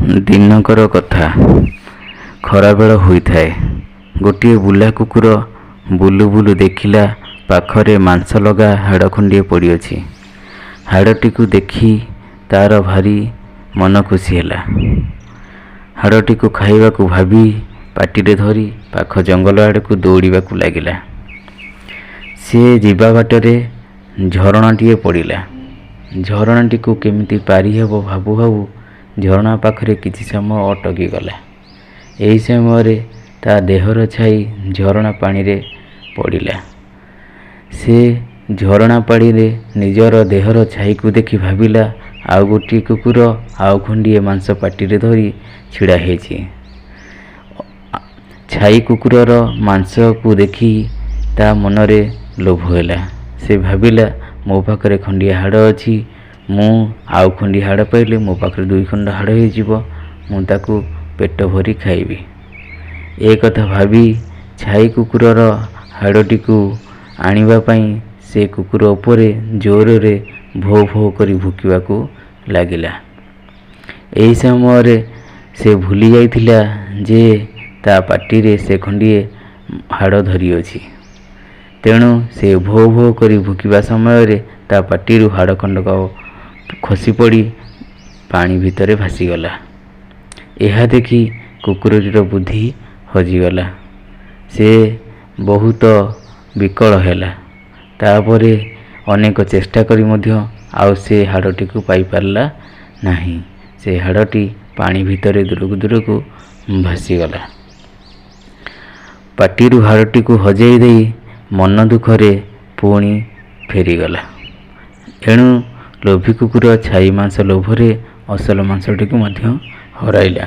ଦିନକର କଥା, ଖରାବେଳ ହୋଇଥାଏ। ଗୋଟିଏ ବୁଲା କୁକୁର ବୁଲୁ ବୁଲୁ ଦେଖିଲା ପାଖରେ ମାଂସ ଲଗା ହାଡ଼ ଖଣ୍ଡିଏ ପଡ଼ିଅଛି। ହାଡ଼ଟିକୁ ଦେଖି ତା'ର ଭାରି ମନ ଖୁସି ହେଲା। ହାଡ଼ଟିକୁ ଖାଇବାକୁ ଭାବି ପାଟିରେ ଧରି ପାଖ ଜଙ୍ଗଲ ଆଡ଼କୁ ଦୌଡ଼ିବାକୁ ଲାଗିଲା। ସେ ଯିବା ବାଟରେ ଝରଣାଟିଏ ପଡ଼ିଲା। ଝରଣାଟିକୁ କେମିତି ପାରିହେବ ଭାବୁ ଭାବୁ ଝରଣା ପାଖରେ କିଛି ସମୟ ଅଟକି ଗଲା। ଏହି ସମୟରେ ତା ଦେହର ଛାଇ ଝରଣା ପାଣିରେ ପଡ଼ିଲା। ସେ ଝରଣା ପାଣିରେ ନିଜର ଦେହର ଛାଇକୁ ଦେଖି ଭାବିଲା, ଆଉ ଗୋଟିଏ କୁକୁର ଆଉ ଖଣ୍ଡିଏ ମାଂସ ପାଟିରେ ଧରି ଛିଡ଼ା ହେଇଛି। ଛାଇ କୁକୁରର ମାଂସକୁ ଦେଖି ତା ମନରେ ଲୋଭ ହେଲା। ସେ ଭାବିଲା, ମୋ ପାଖରେ ଖଣ୍ଡିଏ ହାଡ଼ ଅଛି, ମୁଁ ଆଉ ଖଣ୍ଡିଏ ହାଡ଼ ପାଇଲେ ମୋ ପାଖରେ ଦୁଇ ଖଣ୍ଡ ହାଡ଼ ହେଇଯିବ, ମୁଁ ତାକୁ ପେଟ ଭରି ଖାଇବି। ଏ କଥା ଭାବି ଛାଇ କୁକୁରର ହାଡ଼ଟିକୁ ଆଣିବା ପାଇଁ ସେ କୁକୁର ଉପରେ ଜୋରରେ ଭୋ ଭୋ କରି ଭୁକିବାକୁ ଲାଗିଲା। ଏହି ସମୟରେ ସେ ଭୁଲି ଯାଇଥିଲା ଯେ ତା ପାଟିରେ ସେ ଖଣ୍ଡିଏ ହାଡ଼ ଧରିଅଛି। ତେଣୁ ସେ ଭୋ ଭୋ କରି ଭୁକିବା ସମୟରେ ତା ପାଟିରୁ ହାଡ଼ ଖଣ୍ଡକ ଖସି ପଡ଼ି ପାଣି ଭିତରେ ଭାସିଗଲା। ଏହା ଦେଖି କୁକୁରଟିର ବୁଦ୍ଧି ହଜିଗଲା। ସେ ବହୁତ ବିକଳ ହେଲା। ତାପରେ ଅନେକ ଚେଷ୍ଟା କରି ମଧ୍ୟ ଆଉ ସେ ହାଡ଼ଟିକୁ ପାଇପାରିଲା ନାହିଁ। ସେ ହାଡ଼ଟି ପାଣି ଭିତରେ ଦୂରକୁ ଦୂରକୁ ଭାସିଗଲା। ପାଟିରୁ ହାଡ଼ଟିକୁ ହଜେଇ ଦେଇ ମନ ଦୁଃଖରେ ପୁଣି ଫେରିଗଲା। ଏଣୁ ଲୋଭୀ କୁକୁର ଛାଇ ମାଂସ ଲୋଭରେ ଅସଲ ମାଂସଟିକୁ ମଧ୍ୟ ହରାଇଲା।